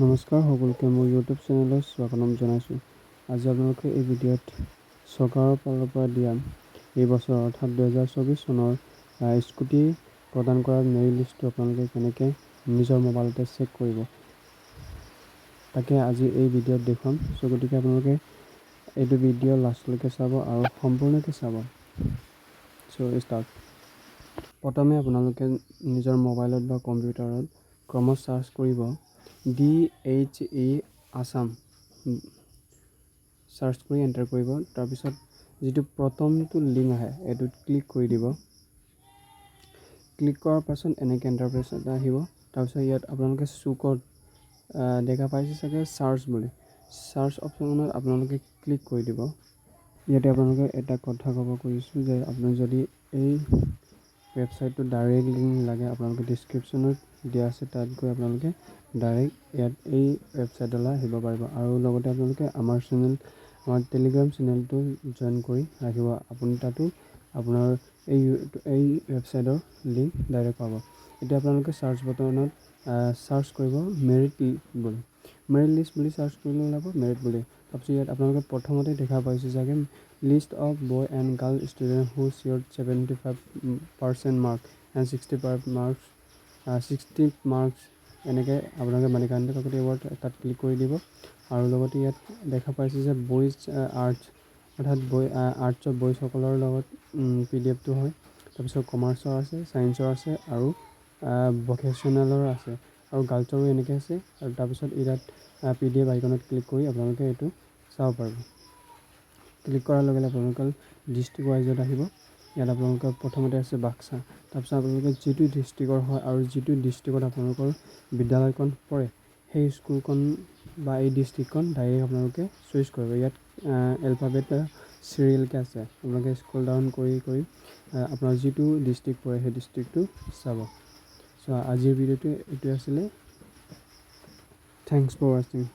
নমস্কাৰ সকলোকে, মোৰ ইউটিউব চেনেললৈ স্বাগতম জনাইছোঁ। আজি আপোনালোকে এই ভিডিঅ'ত চৰকাৰৰ ফালৰ পৰা দিয়া এই বছৰ, অৰ্থাৎ 2024 চনৰ স্কুটি প্ৰদান কৰা মেৰিট লিষ্টটো আপোনালোকে কেনেকৈ নিজৰ মোবাইলতে চেক কৰিব, তাকে আজি এই ভিডিঅ'ত দেখুৱাম। চ' গতিকে আপোনালোকে এইটো ভিডিঅ' লাষ্টলৈকে চাব আৰু সম্পূৰ্ণকৈ চাব। চ' ষ্টাৰ্ট। প্ৰথমে আপোনালোকে নিজৰ মোবাইলত বা কম্পিউটাৰত ক্ৰমত চাৰ্চ কৰিব ডিএইচই আছাম। চাৰ্চ কৰি এণ্টাৰ কৰিব। তাৰপিছত যিটো প্ৰথমটো লিংক আহে, এইটোত ক্লিক কৰি দিব। ক্লিক কৰাৰ পাছত এনেকৈ ইণ্টাৰফেচ এটা আহিব। তাৰপিছত ইয়াত আপোনালোকে চুকত দেখা পাইছে চাগে চাৰ্চ বুলি। চাৰ্চ অপশ্যনত আপোনালোকে ক্লিক কৰি দিব। ইয়াতে আপোনালোকে এটা কথা ক'ব খুজিছোঁ যে আপুনি যদি এই ৱেবছাইটটো ডাইৰেক্ট লিংক লাগে, আপোনালোকে ডিছক্ৰিপশ্যনত দিয়া আছে, তাত গৈ আপোনালোকে ডাইৰেক্ট ইয়াত এই ৱেবছাইটলৈ আহিব পাৰিব। আৰু লগতে আপোনালোকে আমাৰ চেনেল, আমাৰ টেলিগ্ৰাম চেনেলটো জইন কৰি ৰাখিব। আপুনি তাতো আপোনাৰ এই ৱেবছাইটৰ লিংক ডাইৰেক্ট পাব। এতিয়া আপোনালোকে চাৰ্চ বটনত চাৰ্চ কৰিব মেৰিট বুলি। মেৰিট লিষ্ট বুলি চাৰ্চ কৰিলে ওলাব, মেৰিট বুলি। তাৰপিছত ইয়াত আপোনালোকে প্ৰথমতে দেখা পাইছে চাগে, "List of boy and girl student who secured 75% mark and 65 marks, 60 marks", এনেকৈ আপোনালোকে মাণিকান্ত কাকতি এৱাৰ্ড, তাত ক্লিক কৰি দিব। আৰু লগতে ইয়াত দেখা পাইছে যে বইজ আৰ্টছ, অৰ্থাৎ বই আৰ্টছৰ বইজসকলৰ লগত পিডিএফটো হয়। তাৰপিছত কমাৰ্চৰ আছে, ছায়েন্সৰ আছে আৰু ভকেশ্যনেলৰ আছে আৰু গাৰ্লছৰো এনেকৈ আছে। আৰু তাৰপিছত ইয়াত পিডিএফ আইকনত ক্লিক কৰি আপোনালোকে এইটো চাব পাৰিব। ক্লিক কৰাৰ লগে লগে আপোনালোকৰ ডিষ্ট্ৰিক্ট ৱাইজত আহিব। ইয়াত আপোনালোকৰ প্ৰথমতে আছে বাক্সা। তাৰপিছত আপোনালোকে যিটো ডিষ্ট্ৰিক্টৰ হয় আৰু যিটো ডিষ্ট্ৰিক্টত আপোনালোকৰ বিদ্যালয়খন পৰে, সেই স্কুলখন বা এই ডিষ্ট্ৰিক্টখন ডাইৰেক্ট আপোনালোকে চুইচ কৰিব। ইয়াত এলফাবেট চিৰিয়েলকৈ আছে। আপোনালোকে স্ক্ৰল ডাউন কৰি কৰি আপোনাৰ যিটো ডিষ্ট্ৰিক্ট পৰে, সেই ডিষ্ট্ৰিক্টটো চাব। চ' আজিৰ ভিডিঅ'টো এইটোৱে আছিলে। Thanks for watching.